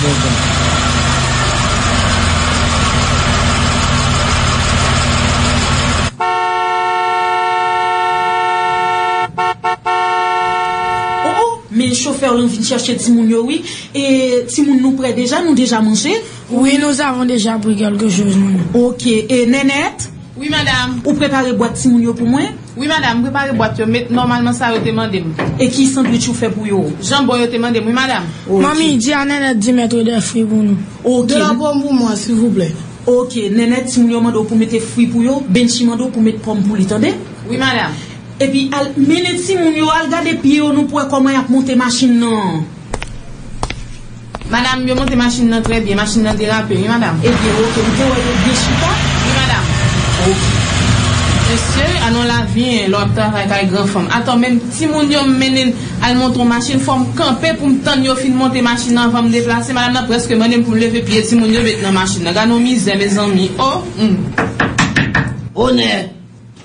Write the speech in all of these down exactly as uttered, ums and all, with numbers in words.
Oh, oh, men chofè w lan vin chèche timoun yo, wi. E timoun nou prè deja, nou deja manje? Oui, nous avons déjà pris quelque chose, maman. Ok, e Nènèt? Wi, madam. Ou prepare bwat timoun yo pou mwen? Wi, madam, m prepare bwat yo, met nòmalman sa yo te mande m. E ki sandwich ou fè pou yo? Janbon yo te mande m, wi, madam. Ok. Manmi, di a Nènèt di mèt de fwi pou nou. Ok. De la pomme pour moi, s'il vous plaît. Ok, Nènèt, timoun yo mande w pou mete fwi pou yo, Benchi mande w pou met pòm pou li, tande? Wi, madam. Epi al mennen timoun yo, al gade pye yo, nou pou wè kòman y ap monte machin nan. Madam, yo monte machin nan trè byen, machin nan derape, wi, madam. Ebyen, ok, ou te wè yo byen chita? Wi, madam. Ok. Mesye, a non lavi, en, lè w ap travay kay gran fanm. Atò, menm timoun yo m mennen al monte yon machin, fò m kanpe pou m tann yo fin monte machin nan anvan m deplase. Madam nan prèske mande m pou m leve pye timoun yo met nan machin nan. Gade yon mizè, mezanmi. Oh, hmm. Onè,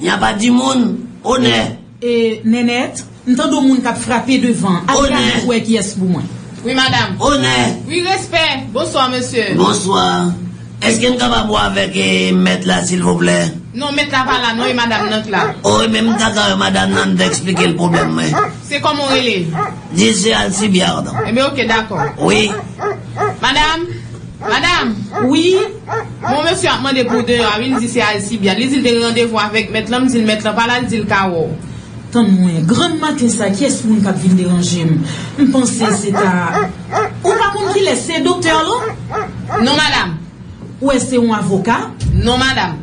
y a pa di moun, onè. E, Nènèt, m tande yon moun k ap frape devan. Al gade pou wè kiyès pou mwen. Wi, madam. Onè. Wi, respè. Bonswa, mesye. Bonswa. Èske m kapab wè avèk, eh, mèt la, silvouplè? Non, mèt la pa la, non, e madam nan k la. O, men m ta ka wè madam nan, m ta eksplike l pwoblèm mwen. Se kòman w rele? Di se Alcibiade. Ebyen, ok, dakò. Wi. Madam, madam. Wi. Bon, mesye ap mande pou deyò a, wi, li di se Alcibiade. Li di l te gen randevou avèk mèt lan, m di l mèt lan pa la, li di l ka wè w. Tann mwen, grann maten sa, kiyès moun k ap vin deranje m? M panse se ta... Ou pa konn kilès, se doktè lan? Non, madam. Ou wè se yon avoka? Non, madam.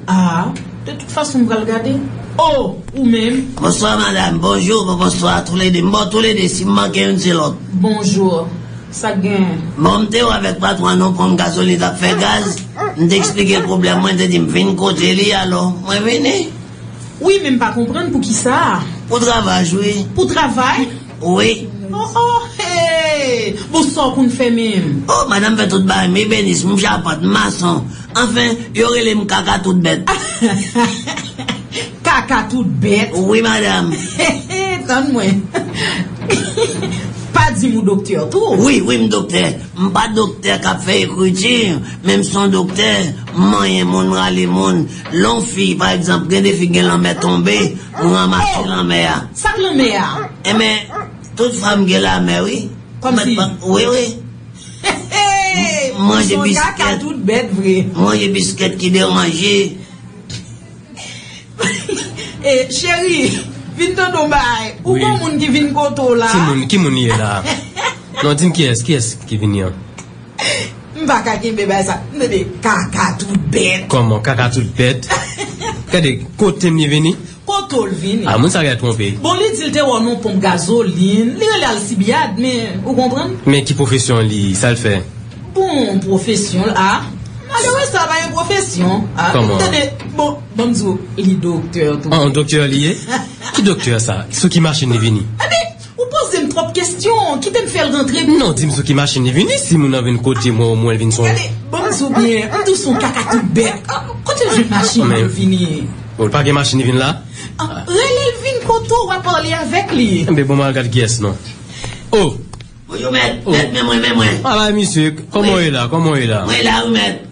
Ah, de tout fason, m pral gade. Oh, ou menm? Bonswa, madam. Bonjou, bon, bonswa, toulede. M ba w toulede, si m manke youn, se lòt. Bonjou. Sa k gen? Bon, m te wè avèk patwon an, nou konn gazolin t ap fè gaz. M te eksplike l pwoblèm mwen, te di m vin kote li, alò, mwen vini. Wi, men m pa konprann poukisa. Pou travay, wi. Pou travay? Wi. Oh, oh, hey! Bon, sa w konn fè menm? Oh, madanm fè tout bagay, m ebenis, m chapant, m mason. Anfen, yo rele m kaka tout bèt. Kaka tout bèt? Wi, madanm. Tann mwen. Pa di m ou doktè tou? Wi, wi, m doktè. M pa doktè k ap fè ekriti, men m se yon doktè, m manyen moun, m rale moun. Lè yon fi, pa egzanp, gen de fi k gen lanmè tonbe, m ranmase lanmè a. Sa k lanmè a? Enben, tout fanm gen lanmè, wi. Kòmsi? Wi, wi. M manje biskèt. Ou se yon kaka tout bèt vre. M manje biskèt ki deranje. E, cheri, vin tande yon bagay. Ou gon moun ki vin kote w la? Ki moun, ki moun li ye la? Non, di m kiyès, kiyès ki vini an? M pa ka kenbe bagay sa. M tande kaka tout bèt. Kòman, kaka tout bèt? Gade, kote m li vini? Kote w l vini? A, moun sa gen twonpe. Bon, li di l te wè w nan ponp gazolin. Li rele Alcibiade, men, ou konprann? Men ki pwofesyon li, sa l fè? Bon, pwofesyon l, a. Malere sa pa gen pwofesyon. A, kòman? Tande, bon, ban m di w, li doktè tou. An, doktè li ye? Ki doktè sa? Sou ki machin li vini? Ebyen, ou poze m twòp kesyon. Kite m fè l rantre. Non, di m sou ki machin li vini, si moun nan vin kote mwen, omwen l vin son... Gade, ban m di w byen, m di w se yon kaka tout bèt. Kote l jwenn machin pou l vini? Bon, l pa gen machin li vin la? A, rele l vin kote w, w a pale avèk li. Enben, bon, m al gad kiyès non. Oh! Bonjou, mèt. Oh. Mèt, men mwen, men mwen. Ala, misye, kòman w ye la? Kòman w ye la? Mwen la, wi, mèt.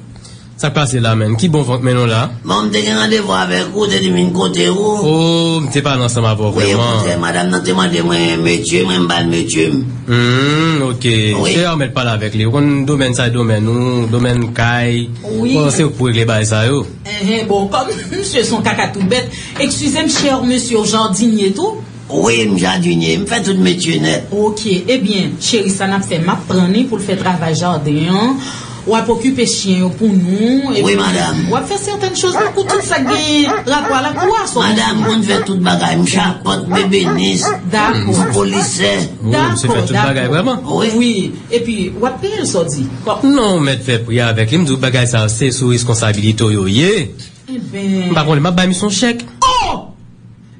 Sa k pase la, menm? Ki bon van k mennen w la? Bon, m te gen randevou avèk ou, te di m vin kote ou. Oh, m te pale ansanm avè w vrèman. Wi, okontrè, madanm nan te mande mwen metye, mwen m ba l metye m. Hmm, ok. Wi. Se a w mèt pale avèk li. Ou konn domèn sa, domèn ou, domèn kay. Wi. Bon, se ou k pou regle bagay sa yo. Enhen, bon, kòm misye se yon kaka tout bèt, eskize m, chè mesye, w jadinye tou? Wi, m jadinye, m fè tout metye nèt. Ok, ebyen, cheri, sa n ap fè, m ap pran li pou l fè travay jaden an. W ap okipe chen yo pou nou, epi... Wi, madanm. W ap fè sètèn choz tankou tout sa k gen rapò a lakou a, sa w konn fè. Madanm, m konn fè tout bagay, m chapant, m ebenis, m polisè. Dakò. Dakò, dakò. Wi. Wi, epi w ap peye l sa w di. Non, ou mèt fè pri avèk li, m di w bagay sa yo, se sou reskonsabilite w yo ye. Enben. M pa konnen, m ap bay misye yon chèk. Oh!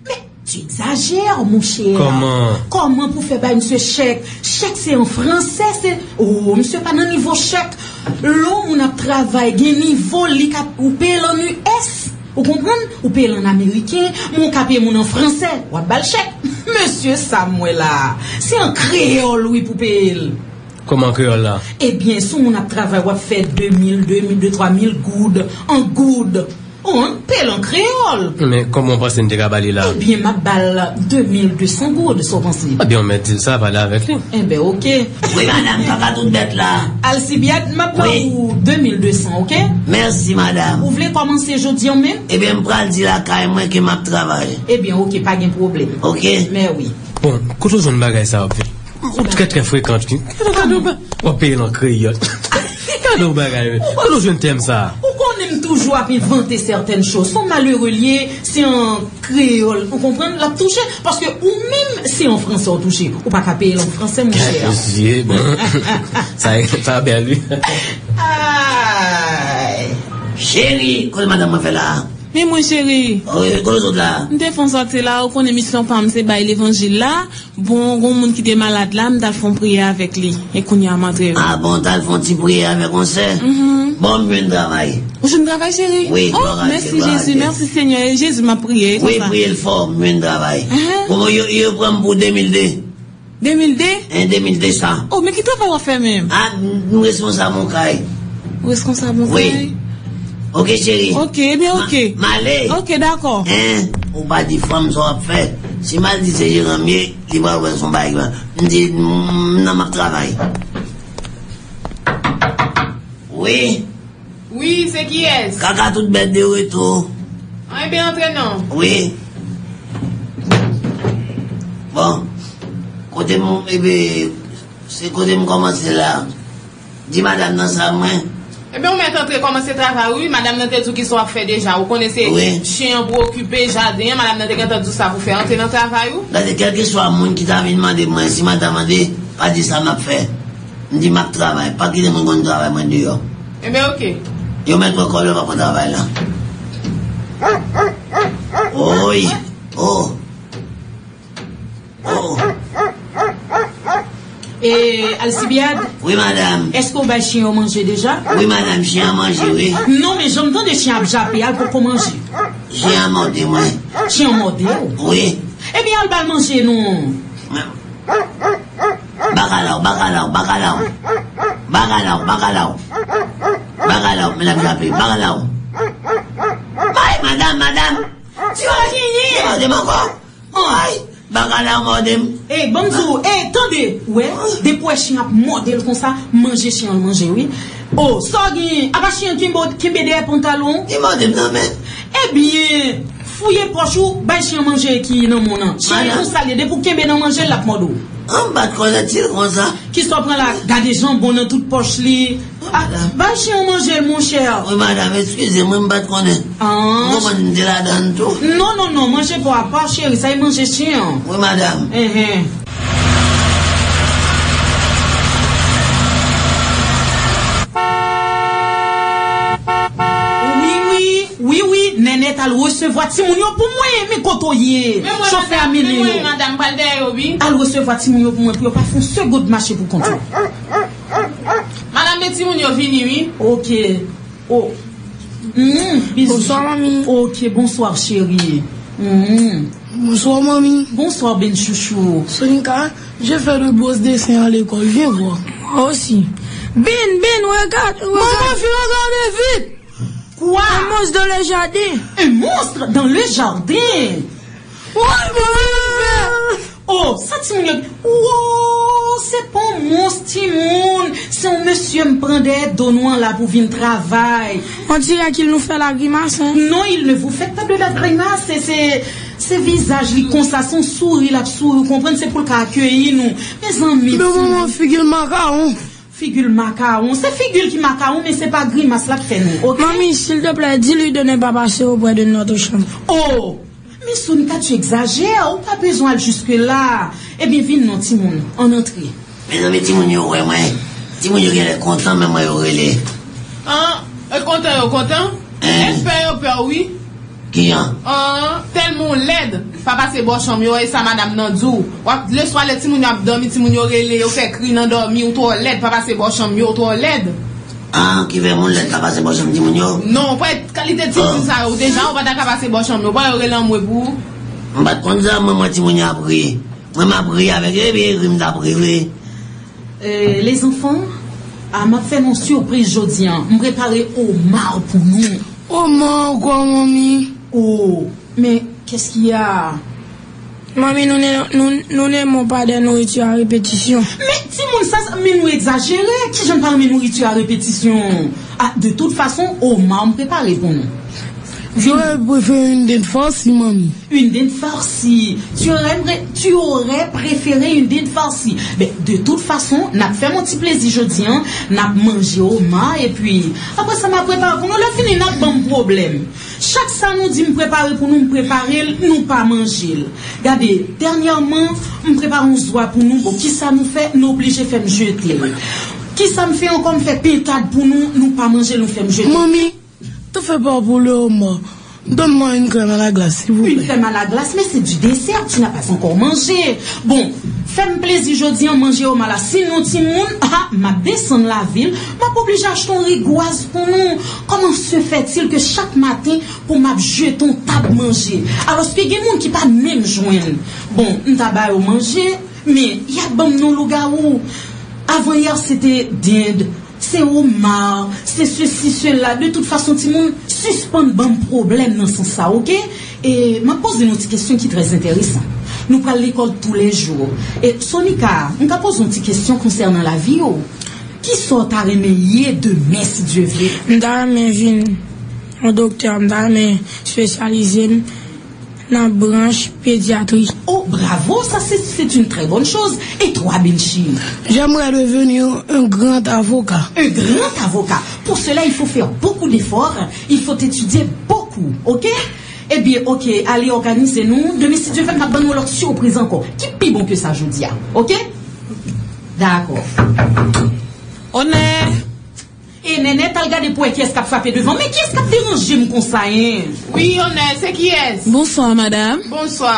Men, tu exagères, mon cher. Kòman? Kòman pou fè bay misye chèk? Chèk se an fransè, se, oh, misye pa nan nivo chèk. Lè yon moun ap travay, gen nivo li k ap, ou peye l an U S, ou konprann? Ou peye l an ameriken, men ou ka peye moun an fransè, w ap ba l chèk. Mesye sa m wè la, se an kreyòl, wi, pou peye l. Kòman kreyòl la? Ebyen, si yon moun ap travay, w ap fè de mil, de mil, de twa mil goud, an goud. Ou konprann? Peye l an kreyòl. Men kòman w panse m te ka ba li la? Ebyen, m ap ba l de mil de san goud, sa w panse? Ebyen, w mèt di l sa, pale avèk li. Enben, oke. Wi, madanm, kaka tout bèt la. Alcibiade, m ap ba ou de mil de san, oke? Mèsi, madanm. Ou vle kòmanse jodi an menm? Ebyen, m pral di lakay mwen ke m ap travay. Ebyen, oke, pa gen pwoblèm. Oke. Mè wi. Bon, kote w jwenn bagay sa yo, pi? Ou trè, trè frekan, wi. Gade yon ba-, w ap peye l an kreyòl. Gade yon bagay, wi. Kote w jwenn tèm sa a? Ou konnen m toujou ap envante sètèn choz. Se yon malere l ye, se an kreyòl. Ou konprann? L ap touche. Paske ou menm, se an fransè w touche. Ou pa ka peye l an fransè, monchè. Mesye, bon. Sa, sa bèl, wi. Ay. Cheri, kote madanm mwen fè la? Men mwen, cheri. Wi, kote w sot la? M te fè yon sòti la, ou konnen misyon pa m se bay levanjil la. Bon, gon moun ki te malad la, m t al fè yon priyè avèk li. E kounye a m antre wi. Ah bon, w t al fè yon ti priyè avèk yon sè? Mhm. Bon, m jwenn travay. Ou jwenn travay, cheri? Wi, oh, glwa a Dye, mèsi glwa a Jezi, Dye. Mèsi Senyè. E Jezi m ap priye, e konsa. Wi, priye l fò, m jwenn travay. Ahan. Bon, yo, yo pran m pou de mil de. De mil de? En de mil de san. Oh, men ki travay w ap fè menm? Ah, m, m responsab yon kay. Ou responsab yon kay? Wi. Oke, cheri. Oke, ebyen, oke. M ale. Oke, dakò. En, ou pa di fanm sa w ap fè. Si m al di se jeran m ye, li pral wè se yon bagay ki pa. M di, m, m nan m ap travay. Wi. Wi, se kiyès? Kaka tout bèt de retou. An, ebyen, antre non. Wi. Bon. Kote m, ebyen, se kote m kòmanse la. Di madanm nan sa mwen. Ebyen, ou mèt antre kòmanse travay, wi. Madanm nan te di w kisa w ap fè deja. Ou konnen se chen an pou okipe, jaden an. Madanm nan te gentan di w sa pou fè. Antre nan travay ou. Gade, kèlkeswa moun ki ta vin mande mwen, si madanm mande, pa di sa m ap fè. M di m ap travay. Pa kite moun konn travay mwen deyò. Ebyen, oke. Yo mèt pran kòlè, yo pa pran travay la. Oy! Oh! Oh! E, Alcibiade? Wi, madanm. Èske w bay chen yo manje deja? Wi, madanm, chen an manje, wi. Non, men jan m tande chen ap jape a, l poko manje. Chen an mòde mwen. Chen an mòde w? Wi. Ebyen, al ba l manje, non. Bakalaw, bakalaw, bakalaw. Bakalaw, bakalaw. Bakalaw, men l ap jape, bakalaw. Ay, madanm, madanm. Ti manje, ti manje m ankò. Ay, bagay la mòde m. Ey, ban m di w, ey, tande, ou wè, depi w wè chen ap mòde l konsa, manje chen an l manje, wi. O, sa w gen, apa chen an kenbe, kenbe dèyè pantalon w? Li mòde m nan men. Ebyen, fouye pòch ou, bay chen an manje ki nan men w nan. Chen an konsa l ye, depi w kenbe nan manje l, l ap mòde w. An m pa t konèt ti l konsa. Kisa w pran la? Gade janbon nan tout pòch li. Ah, bay chen an manje l, monchè. Wi, madanm, eskize m, wi, m pa t konnen. Ah. M konprann m te ladan l tou. Non, non, non, manje pa w apa, cheri, sa e manje chen an. Wi, madanm. Enhen. Wi, wi, wi, wi, Nènèt al resevwa timoun yo pou mwen, men kote w ye? Chofè a mennen yo. Men mwen, madanm, pral dèyè yo, wi. Al resevwa timoun yo pou mwen, pou yo pa fè yon segond mache pou kont yo. Madanm, men timoun yo vini, wi. Oke. Oh. Mm, bizou. Bonswa, manmi. Oke, bonswa, cheri. Mm. Bonswa, manmi. Bonswa, Ben chouchou. Sonika, je fais de beaux dessins à l'école. Viens voir. Moi aussi. Ben, Ben, regarde, regarde. Maman, vin regade vit. Kwa? Un monstre dans le jardin. Un monstre dans le jardin. Woy, mwen rive. Oh, sa timoun yo. Wow, se pa yon mons timoun. Se yon mesye m pran dèyè do nou an la pou vin travay. On dirait qu'il nous fait la grimace, hein? Non, il ne vous fait pas de la grimace. Se, se, se vizaj li konsa, se yon souri l ap souri, ou konprann? Se pou l ka akeyi nou. Mezanmi, timoun. Men manman, figi l makawon. Figi l makawon. Se figi l ki makawon, men se pa grimas l ap fè nou, oke? Manmi, s'il te plaît, dis-lui de ne pas passer auprès de notre chambre. Oh! Men Sonika, tu exagères, ou pa bezwen al jiske la. Ebyen, vin non, timoun, ann antre. Mezanmi, timoun yo wè mwen. Timoun yo genlè kontan, men mwen yo rele. An, e kontan yo kontan? Hein? Èspè yo pè w, wi. Kijan? An, tèlman w lèd, pa pase bò chanm yo, e sa madanm nan di w. W ap, leswa lè timoun yo ap dòmi, timoun yo rele, yo fè kri nan dòmi, ou twò lèd, pa pase bò chanm yo, ou twò lèd. An, ki fè moun lèd pa pase bò chanm timoun yo? Non, ou pa kalite timoun sa yo, deja, ou pa ta ka pase bò chanm yo, ou pa yo rele anmwe pou ou. M pa t konn sa, mwen, mwen, timoun yo ap ri. Mwen, m ap ri avèk yo, epi ri m t ap ri vre. Eh, les enfants, ah, m ap fè nou sipriz jodi a. M prepare omar pou nou. Omar ankò, manmi? Oh, men qu'est-ce qu'il y a? Manmi, nous ne- nous- nous n'aimons pas de nourriture à répétition. Men timoun sa, sa- men nou egzajere. Kijan n pa renmen nouriti a repetisyon? Ah, de toute façon, omar m prepare pou nou. J'aurais préféré une dinde farcie, manmi. Une dinde farcie. Tu aurais, tu aurais préféré une dinde farcie. Ben, de toute façon, n ap fè yon ti plezi jodi a, n ap manje omar, epi apre sa, m ap prepare pou nou. Lè fini, n ap ban m pwoblèm. Chak sa nou di m prepare pou nou, m prepare l, nou pa manje l. Gade, dènyèman, m prepare yon zwa pou nou, bon, kisa nou fè? Nou oblije fè m jete l. Kisa m fè ankò? M fè pentad pou nou, nou pa manje l, nou fè m jete l. Manmi, t'en fais pas pour le homard. Donne-moi une crème à la glace, s'il vous plaît. Une crème à la glace, mais c'est du dessert, tu n'as pas encore mangé. Bon, fè m plezi jodi a, manje omar la. Sinon, timoun, ah, m ap desann lavil, m ap oblije achte yon rigwaz pou nou. Comment se fait-il que chaque matin, pou m ap jete yon tab manje? Alòske gen moun ki pa menm jwenn. Bon, m ta ba yo manje, men y ap ban m non lougawou. Avant hier, c'était dinde. Se omar, se ceci, cela. De toute façon, timoun, sispann ban m pwoblèm nan sans sa, oke? E m ap poze nou ti kesyon ki trè enteresan. Nou pral lekòl toulejou. E Sonika, m ka poze yon ti kesyon konsènan lavi w? Kisa w ta renmen ye demen, si Dye vle? M ta renmen vin yon doktè, m ta renmen espesyalize m nan branch pedyatri. Oh, bravo, ça c'est, c'est une très bonne chose. Et toi, Binchi? J'aimerais devenir un grand avocat. Un grand avocat. Pour cela, il faut faire beaucoup d'efforts. Il faut étudier beaucoup, ok? Ebyen, ok, ale òganize nou. Demen, si Dye vle, m ap ban nou lòt sipriz ankò. Ki pi bon ke sa jodi a, ok? Dakò. Onè! E Nènèt, al gade pou wè kiyès k ap frape devan. Men kiyès k ap deranje m konsa, en? Wi, Onè, se kiyès? Bonswa, madanm. Bonswa.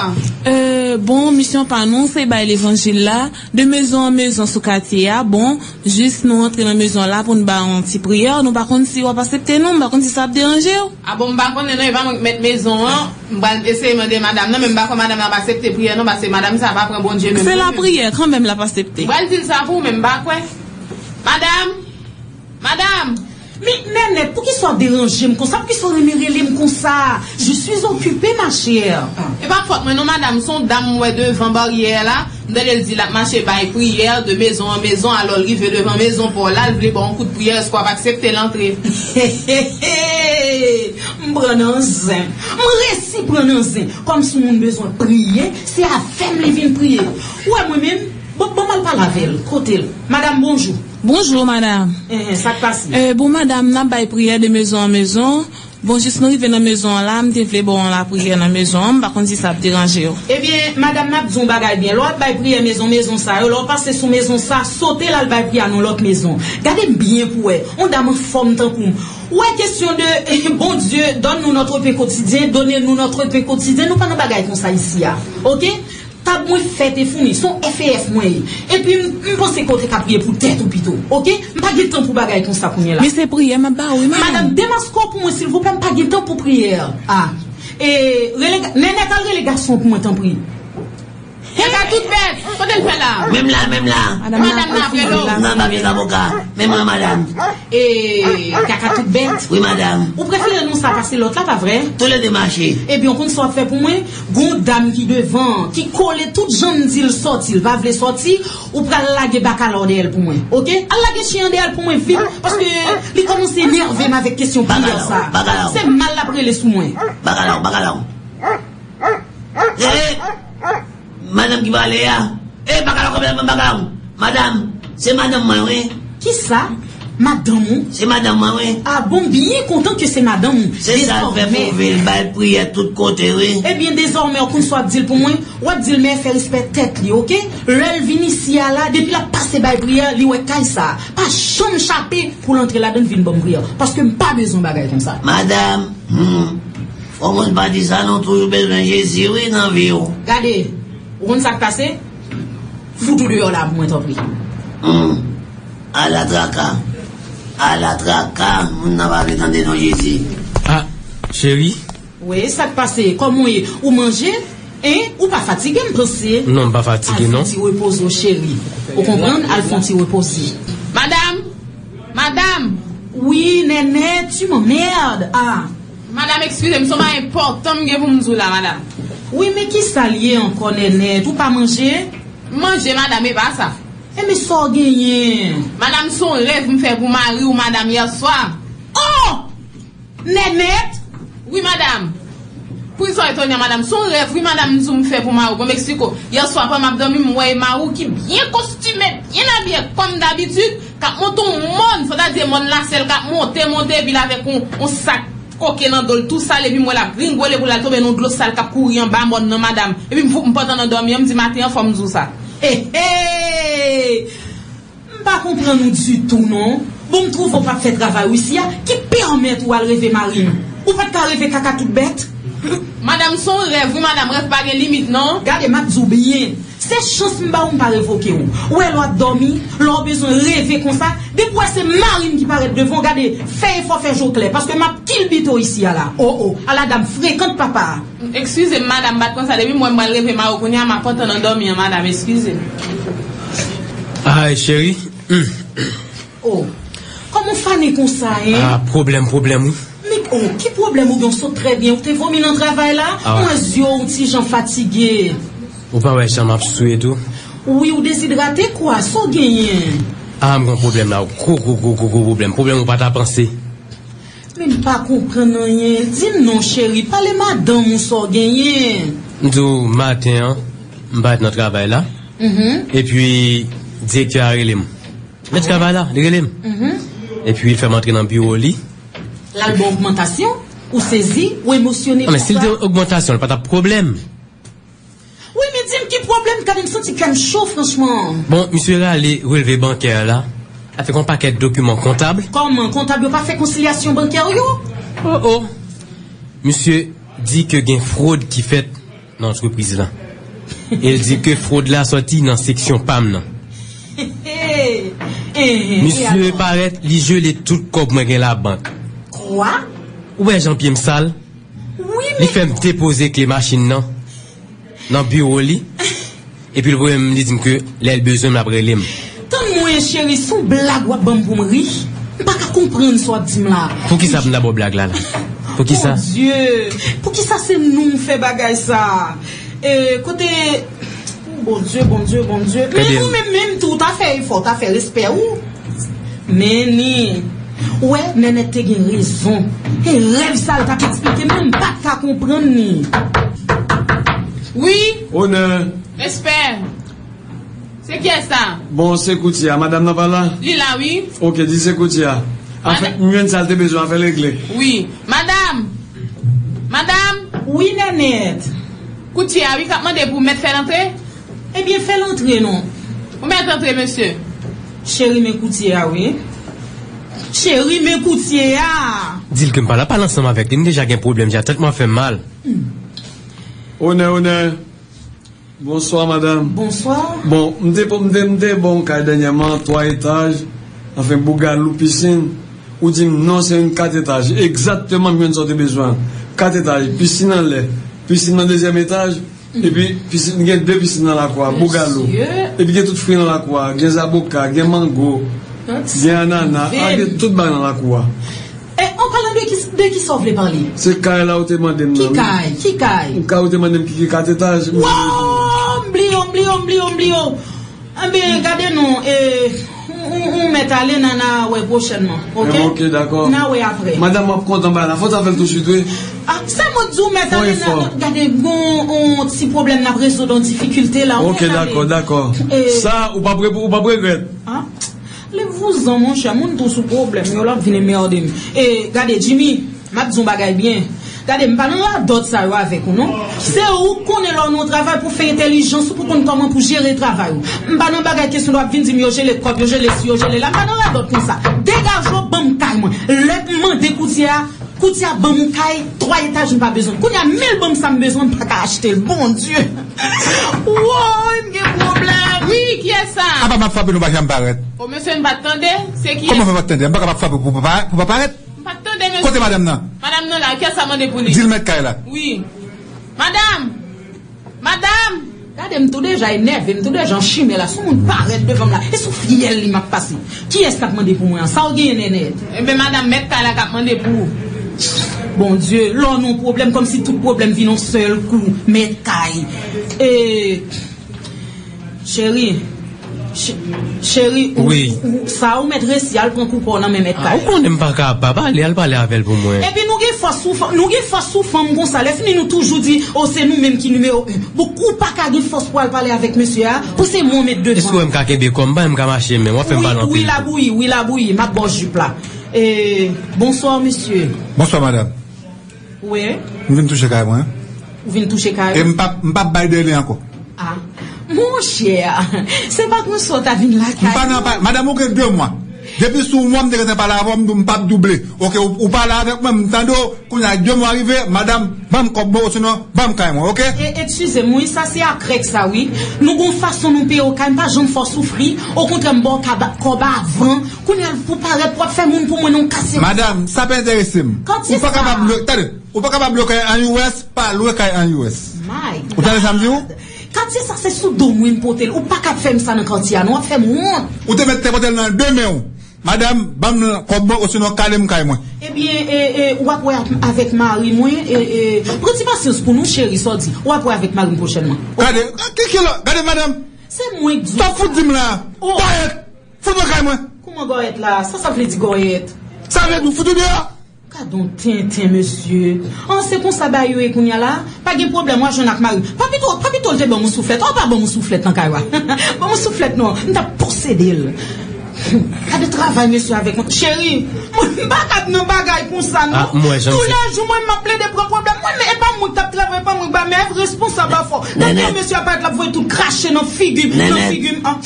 Euh, bon, misyon pa nou, se bay levanjil la, de mezon an mezon sou katye a. Bon, jis nou antre nan mezon la pou n ba yon ti priyè, nou pa konn si w ap aksepte non, m pa konn si sa ap deranje w. A bon, m pa konnen non, e pa mwen k mèt mezon an. M pral eseye mande madanm nan, men m pa kwè madanm nan ap aksepte priyè non, paske madanm sa pa pran Bondye menm non. Se lapriyè kanmenm l ap aksepte. M pral di l sa pou ou, men m pa kwè. Madanm! Madanm! Men, Nènèt, poukisa w deranje m konsa? Poukisa w renmen rele m konsa? Je suis occupée, ma chère. E pa fòt mwen non, madanm, se yon dam m wè devan baryè a la. M tande l di l ap mache bay priyè de mezon an mezon, alò l rive devan mezon pa w la, l vle ba w yon kout priyè, èske w ap aksepte l antre? M pran nan zen. M resi pran nan zen. Kòmsi yon moun bezwen priye, se avè m li vin priye. Ou wè mwen menm, bon, bon, m al pale avè l. Kote l? Madanm, bonjou. Bonjou, madanm. Enhen, sa k pase? Euh, bon, madanm, n ap bay priyè de mezon an mezon. Bon, jis nou rive nan mezon an la, m te vle ba w yon lapriyè nan mezon an, m pa konn si sa ap deranje w. Ebyen, madanm, m ap di w yon bagay byen. Lè w ap bay priyè mezon, mezon sa yo, lè w pase sou mezon sa, sote l al bay priyè nan lòt mezon. Gade m byen pou w wè. Yon dam anfòm tankou m. Ou wè kesyon de, eh, Bondye, donne-nous notre pain quotidien, donnez-nous notre pain quotidien, nou pa nan bagay konsa isi a. Oke? Tab mwen fèt e founi, se yon F E F mwen ye. Epi m, m panse ke w te ka priye pou tèt ou pito, oke? M pa gen tan pou bagay konsa kounye la. Men se priyè m ap ba w wi, madanm. Madanm, demaske w pou mwen, silvouplè, m pa gen tan pou priyè. A. E, rele, Nènèt, al rele gason pou mwen, tanpri. Kaka tout bèt, kote l fè la? Menm la, menm la. Madanm nan ap rele w. Nan ba vye zavoka. Men mwen, madanm. E, kaka tout bèt. Wi, madanm. Ou prefere non sa pase lòt la, pa vre? Toulede mache. Ebyen, w konn sa w ap fè pou mwen? Gon dam ki devan, ki kole tout jan m di l sòti, l pa vle sòti, ou pral lage bakala w dèyè l pou mwen, oke? Al lage chen an dèyè l pou mwen vit, paske li kòmanse enève m avèk kesyon priyè sa. Se mal l ap rele sou mwen. Bakala w, bakala w. Rele! Madanm ki pale a. E, bakala w, kanpe, kanpe, bakala w. Madanm, se madanm mwen, wi. Kisa? Madanm ou? Se madanm mwen, wi. A bon, m byen kontan ke se madanm ou. Se sa l fè Pouvil bay priyè tout kote, wi. Ebyen, dezòmè, w konn sa w ap di l pou mwen? W ap di l, men fè respè tèt li, oke? Lè l vin isi a la, depi l ap pase bay priyè, li wè kay sa a. Pa janm chape pou l antre ladan l vin ban m priyè. Paske m pa bezwen bagay konsa. Madanm, hmm, fò moun pa di sa non, toujou bezwen Jezi, wi, nan vi w. Gade, ou konn sa k pase? Fout ou deyò la pou mwen, tanpri. Hmm. Ala traka. Ala traka. Moun nan pa vle tande non Jezi. A, cheri. Wi, sa k pase? Kòman w ye? Ou manje? Hein? Ou pa fatige, m panse? Non, m pa fatige, non. Al fè yon ti repoze w, cheri. Ou konprann? Al fè yon ti repoze. Madam! Madam! Wi, Nènèt, tu m'emmerdes. Ah. Madam, eskize m, se yon bagay enpòtan m gen pou m di w la, madam. Wi, men kisa l ye ankò, Nènèt? Ou pa manje? M manje, madam, e pa sa. E men sa w genyen? Madam, se yon rèv m fè pou mari w, madam, yè swa. Oh! Nènèt? Wi, madam. Poukisa w etone, madam? Se yon rèv, wi, madam, m di w m fè pou mari w. Bon, m eksplike w. Yè swa, pandan m ap dòmi, m wè mari w ki byen kostime, byen abiye, kòm dabitid, k ap monte yon mòn, sètadi mòn lasèl, k ap monte, monte, epi l avèk yon, yon sak koke nan do l, tou sale, epi m wè l ap gringole pou l al tonbe nan yon dlo sal k ap kouri anba mòn nan, madam. Epi m, m pantan nan dòmi an, m di maten an, fò m di w sa. He, he! M pa konprann ou ditou, non. Bon, m twouve w p ap fè travay ou isi a, ki pèmèt ou al reve mari m. Ou pa t ka reve kaka tout bèt? Madam, se yon rèv, wi, madam, rèv pa gen limit, non. Gade, m ap di w byen. Se chans m ba w, m pa revoke w. Ou wè lè w ap dòmi, lè w bezwen reve konsa, depi w wè se mari m ki parèt devan w, gade, fè efò fè je w klè, paske m ap kilbite w isi a la. O, o, ala dam frekant papa. Eskize m, madam, m pa t konsa. Depi m wè m pral reve mari w kounye a, m ap pantan nan dòmi an, madam, eskize m. Ay, cheri. Hmm. Oh, kòman w fane konsa, en? Ah, pwoblèm, pwoblèm, wi. Men, oh, ki pwoblèm ou gen? W sot trè byen. Ou te vomi nan travay la? Ah. Mwen wè zye w yon ti jan fatige. Ou pa wè jan m ap swe tou? Wi, ou dezidrate kwa? Sa w genyen? Ah, m gen yon pwoblèm la. Gwo, gwo, gwo, gwo, gwo pwoblèm. Pwoblèm ou pa ta panse. Men m pa konprann anyen. Di m non, cheri. Pale madanm ou sa w genyen. M di w, maten an, m parèt nan travay la. Mhm. Epi, direktè a rele m. Mèt travay la, li rele m. Mhm. Epi, li fè m antre nan biwo li. L al ba w ogmantasyon? Ou sezi? Ou emosyone? Ah, men si l te ogmantasyon, li pa t ap pwoblèm. Wi, men di m ki pwoblèm, gade m santi kè m cho, franchman. Bon, misye rale relve bankè a la, avèk yon pakèt dokiman kontab. Kòman, kontab yo pa fè konsilyasyon bankè yo? Oh, oh. Misye di ke gen fwod ki fèt nan antrepriz la. E l di ke fwod la sòti nan seksyon pa m nan. Misye parèt, li jele tout kòb mwen gen labank. Kwa? Ou wè jan pye m sal? Wi, men li fè m depoze kle machin nan nan biwo li. Epi l voye m, li di m ke lè l bezwen m, l ap rele m. Tann mwen, cheri, se yon blag w ap ban m pou m ri? M pa ka konprann sa w ap di m la. Poukisa m ta ba w blag la, la? Poukisa? Bondye, poukisa se nou m fè bagay sa? E, kote, oh, Bondye, Bondye, Bondye. Men ou menm, menm tou, w ta fè efò, w ta fè respè ou. Men ni, ou wè, Nènèt te gen rezon. E rèv sa l t ap eksplike m nan, m pa t ka konprann ni. Wi. Onè. Respè. Se kiyès sa? Bon, se koutye a. Madanm nan pa la? Li la, wi. Oke, di se koutye a. Anfen, m jwenn sa l te bezwen, afè regle. Wi. Madanm! Madanm! Wi, Nènèt. Koutye a, wi, k ap mande pou mèt fè l antre. Ebyen, fè l antre non. Ou mèt antre, mesye. Cheri, men koutye a, wi. Cheri, men koutye a. Di l ke m pa la pale ansanm avèk li, m deja gen pwoblèm, deja tèt mwen ap fè m mal. Hmm. Onè, onè. Bonswa, madanm. Bonswa. Bon, m te, m te, m te ba w yon kay dènyèman, twa etaj, anfen, bougalou, pisin. Ou di m non, se yon kat etaj. Egzakteman, m jwenn sa w te bezwen an. Kat etaj, pisin anlè, pisin nan dezyèm etaj, epi pisin, gen de pisin nan lakou a, bougalou. Mesye. Epi gen tout fwi nan lakou a, gen zaboka, gen mango, gen anana, a, gen tout bagay nan lakou a. E, an palan de ki, de ki sa w vle pale? Se kay la ou te mande m nan, wi. Ki kay? Ki kay? Kay ou te mande m ki, ki kat etaj, m di w. Wow! M bliye w, m bliye w, m bliye w, m bliye w. Enben, gade non, e, ou, ou, ou mèt ale, n a, n a wè pwochènman, oke? Enben, oke, dakò. N a wè apre. Madanm, w ap kontan bagay la. Fò w ta fè l tousuit, wi. A, sa mwen di w, mèt ale, n a, gade, gon, on ti pwoblèm n ap rezoud, on difikilte la, ou mèt ale. Oke, dakò, dakò. E, sa, ou p ap re-, ou p ap regrèt. A? Lè vouzan, monchè, moun tou sou pwoblèm yo, l ap vin enmède m. E, gade, Jimmy, m ap di w bagay byen. Gade, m pa nan radòt sa yo avèk ou, non. Se ou k konnen lè w nan yon travay pou fè entèlijans ou, pou konn kòman pou jere travay ou. M pa nan bagay kesyon w ap vin di m yo jele kòb, yo jele si, yo jele la. M pa nan radòt konsa. Degaje w, ban m kay mwen. Lè m mande koutye a, koutye a ban m yon kay, twa etaj m pa bezwen. Kounye a, men l ban m sa m bezwen, m pa ka achte l. Bondye! Woy, m gen pwoblèm! Wi, kiyès sa? Apa m ap frape nou pa janm parèt? O, mesye, n pa t tande? Se kiyès? Kòman fè pa t tande? M pa ka p ap frape pou pa, pou pa parèt? M pa t tande, mesye. Kote madanm nan? Madanm nan la, kiyès sa mande pou li? Di l mèt kay la. Wi. Madanm! Madanm! Gade m tou deja enève, m tou deja an chimè la. Sou moun parèt devan m la. E sou fyèl li m ap pase. Kiyès k ap mande pou mwen an? Sa w genyen, Nènèt? Enben, madanm, mèt kay la k ap mande pou ou. Bondye, lè w nan yon pwoblèm, kòmsi tout pwoblèm vin yon sèl kou. Mèt kay. E, cheri, ch-, cheri, ou, Wi. ou, sa ou mèt resi al pran kou pa w nan men mèt Ah, kay ou la. konnen m pa ka pa pale, al pale avè l pou mwen. Epi nou gen fòs sou fanm, nou gen fòs sou fanm konsa. Lè fini nou toujou di, o, se nou menm ki nimewo en. Bon, kou pa ka gen fòs pou al pale avèk mesye a, pou se mwen w met devan. Èske w wè m ka kenbe kò m? M pa menm ka mache menm, w ap fè m pale anpil. Wi, labouyi, wi, labouyi, m ap ba w jip la. E, bonswa, mesye. Bonswa, madanm. Wi. M vin touche kay mwen. Ou vin touche kay E ou? m p ap, m p ap bay dele ankò. Ah. Monchè, se pa konsa w ta vin lakay M pa nan ou? pa, madanm, ou gen de mwa. Depi sou mwa m te gentan pale avè w, m di w m p ap double. Oke, ou, ou pale avèk mwen, m tande w, kounye a de mwa rive, madanm, ban m kòb mwen, osinon, ban m kay mwen, oke? E, eskize m, wi, sa se akrèk sa, wi. Nou gon fason nou peye w kay, m pa janm fè w soufri. Okontrè, m ba w kaba-, kòb avan. Kounye a, pou parèt, w ap fè moun pou mwen, non, kase. Madanm, sa pa enterese m. Ou pa kapab lwe, tande, ou pa kapab lwe kay an U S, pa lwe kay an U S. My God. Ou tande sa m di w? Katye sa se sou do mwen m pote l. Ou pa ka fè m sa nan katye a, non, w ap fè m wont. Ou te mèt te pote l nan de men w. Madanm, ban m kòb mwen, osinon kale m kay mwen. Ebyen, e, e, w ap wè ak, avèk mari mwen, e, e, pran ti pasyans pou nou, cheri, sa w di. W ap wè avèk mari m pwochènman. Gade, ki, ki lò, gade, madanm. Se mwen k di w sa. Sa w fout di m la? Oh. Gòyèt, fout mwen kay mwen. Kouman gòyèt la? Sa sa vle di gòyèt? Sa vle di w fout ou deyò. Gad on tenten, mesye. An, se konsa bagay yo ye kounye a la? Pa gen pwoblèm, w a jwenn ak mari m. Pa pito, pa pito l te ban m yon souflèt? An, pa ban m yon souflèt nan kay ou a. Ban m yon souflèt non, m t ap posede l. Gade travay mesye avèk mwen. Cheri, mwen m pa kab nan bagay konsa non. Ah, m wè jan m Tou se lè jou mwen m ap plede pran pwoblèm. Mwen, men e pa mwen k t ap travay, e pa mwen k ba, men responsab afè w. Gade Nènèt. Jan mesye a parèt, l ap voye tout krache nan figi m, nan Nènèt. figi m. Ah.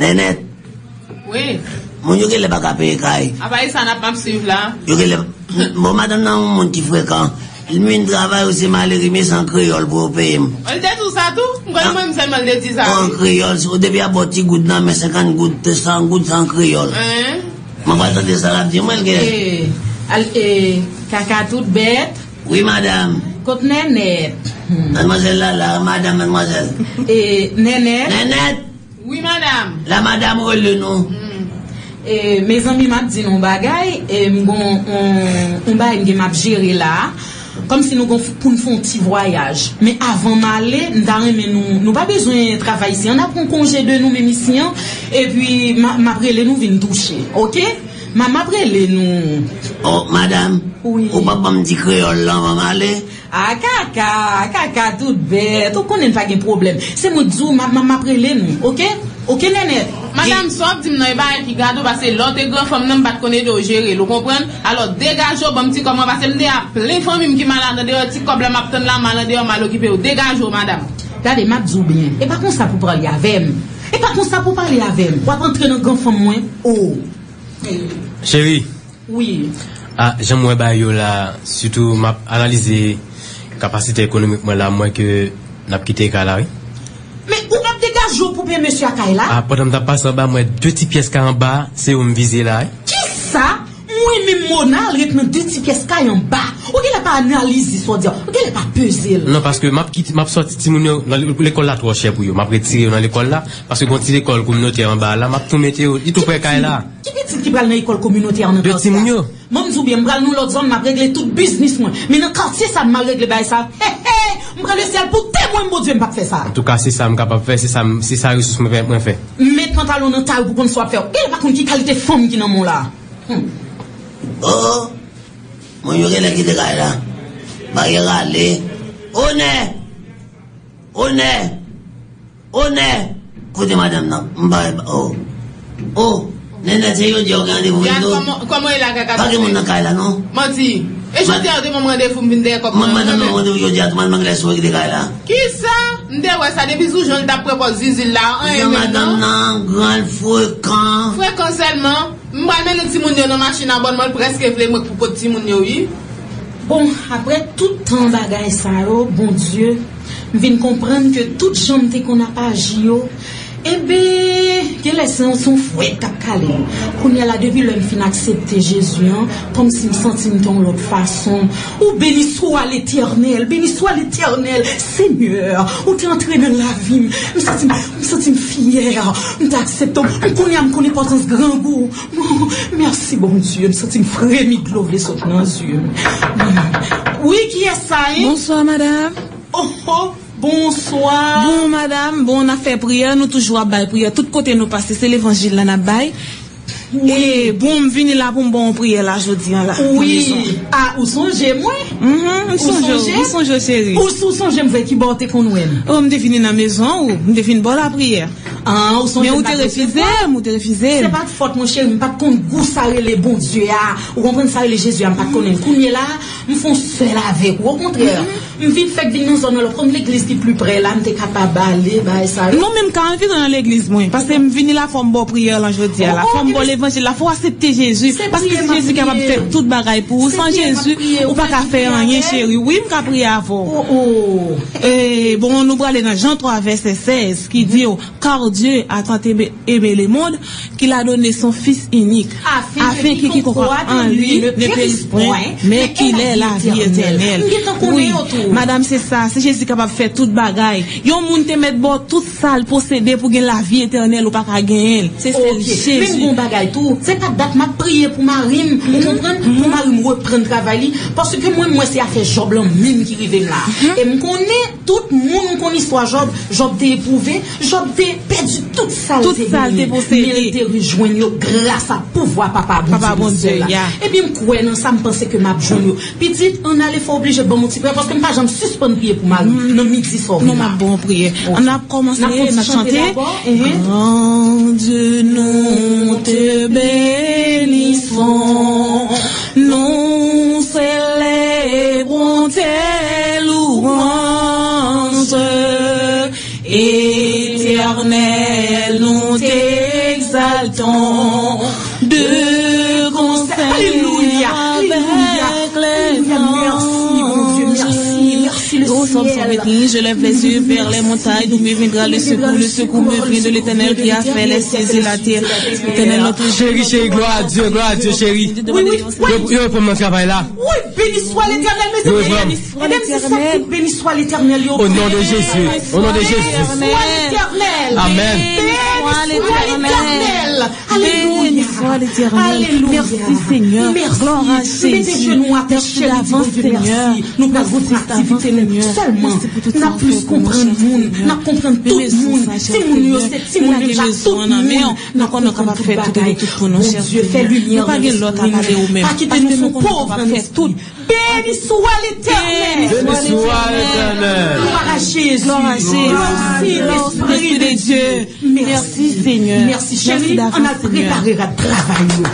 Nènèt. Wi. Moun yo genlè pa ka peye kay. Apa e sa n ap, m ap swiv la? Yo genlè, bon, madanm nan yon moun ki frekan. Li vin travay, ou se malere, men se an kreyòl pou yo peye m. Li te di w sa tou? M kwè mwen menm sèlman li te di sa. An kreyòl, si w depi a ba w ti goud nan men, senkant goud, san goud, se an kreyòl. Hein? Mwen pral tande sa l ap di mwen, l gen. E, al, e, kaka tout bèt. Wi, madanm. Kot Nènèt? Hmm. Madmwazèl la, la, madanm, madmwazèl. E, Nènèt? Nènèt! Wi, madanm. La madanm rele nou. Hmm. E, mezanmi, m ap di nou yon bagay, e, m gon yon, yon bagay m gen m ap jere la. Kòmsi nou gon pou n fè yon ti vwayaj. Men avan m ale, m ta renmen nou, nou pa bezwen travay isi an, n a pran konje de nou menm isi an, epi m a, m ap rele nou vin touche, oke? M a, m ap rele nou. Oh, madanm, Wi. ou p ap ban m di kreyòl la anvan m ale? A kaka, a kaka tout bèt. Ou konnen pa gen pwoblèm. Se mwen k di w, m ap, m ap, m ap rele nou, oke? Oke, Nènèt? Madanm, sa w ap di m nan, e bagay ki gade w, paske lè w te gran fanm nan, m pa t konn ede w jere l, ou konprann? Alò, degaje w, ban m ti kòb mwen, paske m deja plen fanmi m ki malad andeyò, ti kòb la m ap tann la, m al andeyò, m al okipe yo. Degaje w, madanm. Gade, m ap di w byen, e pa konsa pou pale avè m. E pa konsa pou pale avè m. W ap antre nan gran fanm mwen, o. Cheri, Wi. Ah, jan m wè bagay yo la, sitou m ap analize kapasite ekonomik mwen la, m wè ke n ap kite kay la, wi. Men ou p ap degaje w pou peye mesye a kay la? Ah, pandan m t ap pase anba, m wè de ti pyès kay anba, se yo m vize la, wi. Kisa? Mwen menm Mona al ret nan de ti pyès kay anba. Ou genlè pa analize sa w di a. Ou genlè pa peze l. Non, paske m ap kite, m ap sòti timoun yo nan le-, lekòl la twò chè pou yo. M ap retire yo nan lekòl la, paske gon ti lekòl kominotè anba a la, m ap tou mete yo, li tou prè kay la. Ki pitit ki pral nan lekòl kominotè a nan katye a? De timoun yo. Mwen m di w byen, m pral nan lòt zòn, m ap regle tout biznis mwen. Men nan katye sa, m al regle bagay sa. He, he! M pran lesyèl pou temwen m, Bondye, m p ap fè sa. Antouka, se sa m kapab fè, se sa m, se sa resous mwen fè, mwen fè. Met pantalon nan tay ou pou konn sa w ap fè. Ou genlè pa konn ki kalite fanm ki nan men w la. Hmm. Oh, moun yo genlè kite kay la. Baryè rale. Onè! Onè! Onè! Kote madanm nan? M pa, oh. Oh, Nènèt, se jodi a ou gen randevou tou? Kòman, kòman e la, kaka? Pa gen moun nan kay la, non? Manti. E jodi a ou te ban m randevou, m vin dèyè kòb mwen. Mwen, madanm nan randevou jodi a tou, madanm nan genlè sou kite kay la. Kisa? M te wè sa depi sou jan l t ap pran pòz zizi l la, anyen menm non. Madanm nan gran, l frekan. Frekan sèlman. M pral mennen timoun yo nan machin abònman, l prèske vle mwen pou pot timoun yo, wi. Bon, aprè tout tan bagay sa yo, Bondye, m vin konprann ke tout jan m te konn ap aji yo, Enben, genlè se yon, se yon fwèt k ap kale. Kounye a la, depi lè m fin aksepte Jezi an, kòmsi m santi m te yon lòt fason. Ou beni swa, Letènèl, beni swa, Letènèl. Senyè, ou te antre nan lavi m. M santi m, m santi m fyè. M te aksepte w. M kounye a, m konn enpòtans grangou. Mèsi, Bondye. M santi m fremi, dlo vle sot nan zye m. Wi, kiyès sa, en? Bonswa, madanm. Oh, oh, bonswa. Bon, madanm, bon, n ap fè priyè, nou toujou ap bay priyè. Tout kote nou pase, se levanjil la n ap bay. E, bon, m vini la pou m ba w yon priyè la, jodi a la, nan mezon. Wi. A, ou sonje mwen? Mhm, m sonje w, m sonje w, cheri. Ou, ou sonje m vre, ki bò w te konn wè m? Oh, m te vini nan mezon ou, m te vin ba w lapriyè. Ah, ou sonje m pa t refize m, ou te refize m. Se pa t fòt mwen, cheri, m pa t konn gou sa rele Bondye a. Ou konprann sa rele Jezi a, m pa t konnen l. Kounye la, m fè yon sèl avèk ou. Okontrè, m vin fèk vin nan zòn nan, lè w konn legliz ki pli prè la, m te kapab ale, bagay sa yo. Non, men m ka antre nan legliz mwen, paske m vini la, fò m ba w priyè lan jodi a la, fò m ba w levanjil la, fò w aksepte Jezi, paske se Jezi ki kapab fè tout bagay pou ou. San Jezi, ou pa ka fè anyen, cheri. Wi, m ka priye avè w. E, bon, nou prale nan Jan twa, vèsè sèz, ki di, car Dieu a tant aimé, aimé le monde, qu'il a donné son Fils unique, afin que quiconque croit en lui ne périsse point, mais qu'il ait la vie éternelle. Wi, madanm, se sa, se Jezi kapab fè tout bagay. Yon moun te mèt ba w tout sa l posede pou gen lavi etènèl, ou pa ka genyen l. Se sèl Jezi. Men m gon bagay tou, se pa dat m ap priye pou mari m, ou konprann? Pou mari m reprann travay li, paske mwen, m wè se afè Jòb lan menm ki rive m la. E m konnen tout moun konn istwa Jòb. Jòb te epwouve, Jòb te pèdi tout sa l te genyen, men l te rejwenn yo gras a pouvwa Papa Bondye nou sèl la. Ebyen, m kwè nan sa, m panse ke m ap jwenn yo. Pitit, ann ale, fò oblije ban m yon ti priyè, paske m pa janm sispann priye pou mari m nan midi sa w vin la. Non, m ap ba w yon priyè. Ann ap kòmanse, n ap chante. Grand Dieu, nous te bénissons, nous célébrons tes louanges. Éternel, nous t'exaltons de concert avec les anges. Ô Sòm san venntriz, je lève les yeux vers les montagnes, d'où me viendra le secours? Le secours me vient de l'Éternel qui a fait les cieux et la terre. Éternel, notre Dieu, cheri, cheri, glwa a Dye, glwa a Dye, cheri. Yo, yo reponn nan travay la. Wi, beni swa Letènèl, mezanmi. Ebyen, se sa tout beni swa Letènèl yo. Au nom de Jésus. Au nom de Jésus. Beni swa Letènèl. Amen. Beni swa Letènèl. Alelouya. Beni swa Letènèl. Alelouya. Mèsi, Senyè. Glwa a Jezi. Mèsi davans, Senyè. Nou pral kontinye aktivite nou sèlman. N ap plis konprann moun. N ap konprann tout moun. Timoun yo se timoun menm jan ak tout moun. N ap konprann tout bagay. Bondye, fè limyè nan lespri nou. Pa kite nou sou pov nan lespri. Beni swa Letènèl. Beni swa Letènèl. Glwa a Jezi. Glwa a Jezi. Glwa a Jezi. Glwa a Jezi. Mèsi, Senyè. Mèsi, cheri. Ann al prepare rad travay nou.